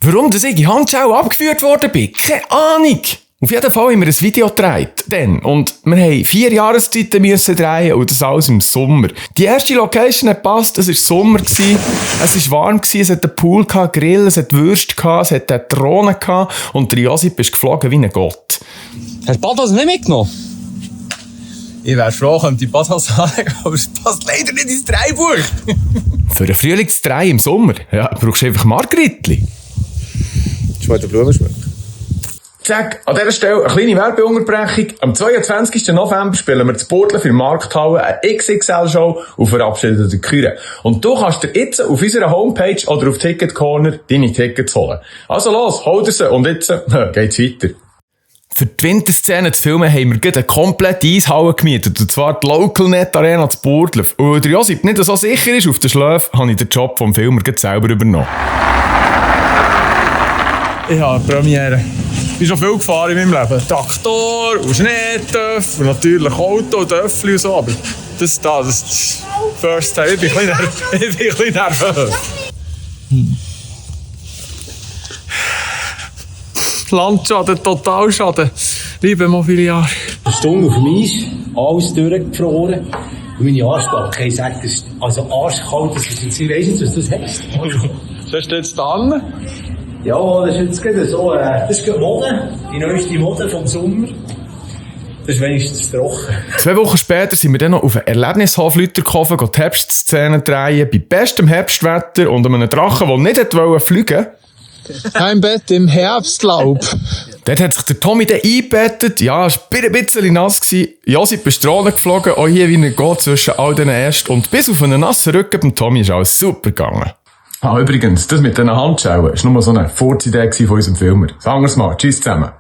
Warum dass ich in Handschau abgeführt worden bin? Keine Ahnung. Auf jeden Fall haben wir ein Video gedreht. Und wir haben 4 Jahreszeiten müssen drehen und das alles im Sommer. Die erste Location hat gepasst, es war Sommer, es war warm, es hat einen Pool, Grill, es hat Würste, es hat eine Drohne und der Josip ist geflogen wie ein Gott. Hast du Badhose nicht mitgenommen? Ich wäre froh, könnte ich Badhose sagen, aber es passt leider nicht ins Drehbuch. Für einen Frühlingsdreh im Sommer, ja, brauchst du einfach Margritli. Zweiter Blumenschmuck. Zack, an dieser Stelle eine kleine Werbeunterbrechung. Am 22. November spielen wir zu Burtlen für Markthalle eine XXL-Show und verabschieden die Küre. Und du kannst dir jetzt auf unserer Homepage oder auf Ticket Corner deine Tickets holen. Also los, hol dir sie und jetzt geht's weiter. Für die Winterszene zu filmen haben wir gerade eine komplette Eishalle gemietet, und zwar die LocalNet Arena zu Burtlen. Und weil der Josip nicht so sicher ist auf den Schläfen, habe ich den Job vom Filmer gerade selber übernommen. Ich habe Premiere. Ich bin schon viel gefahren in meinem Leben. Traktor und Schneetöpfe und natürlich Auto und Töpfchen und so. Aber das ist First Time. Ich bin ein bisschen nervös. Landschaden, Totalschaden. Liebe Mobiliar. Eine Stunde auf dem Eis, alles durchgefroren. Und meine Arschbacke, ich sage, das ist also arschkalt, das ist nicht, ich weiss nicht, was das heisst. Was hast du jetzt da? Ja, das ist jetzt gerade so, das ist gerade Mode, die neueste Mode vom Sommer. Das ist wenigstens trocken. 2 Wochen später sind wir dann noch auf einen Erlebnishof Lüterkofen, die Herbstszenen drehen, bei bestem Herbstwetter und einem Drachen, der nicht fliegen wollte. Ein Bett im Herbstlaub. Dort hat sich der Tommy dann eingebettet. Ja, es war ein bisschen nass. Josip ist Drohne geflogen, auch hier wie ein Gott zwischen all diesen Ästen. Und bis auf einen nassen Rücken beim Tommy ist alles super gegangen. Ah, übrigens, das mit diesen Handschauen war nur so eine Furzidee von unserem Filmer. Sagen wir's mal. Tschüss zusammen.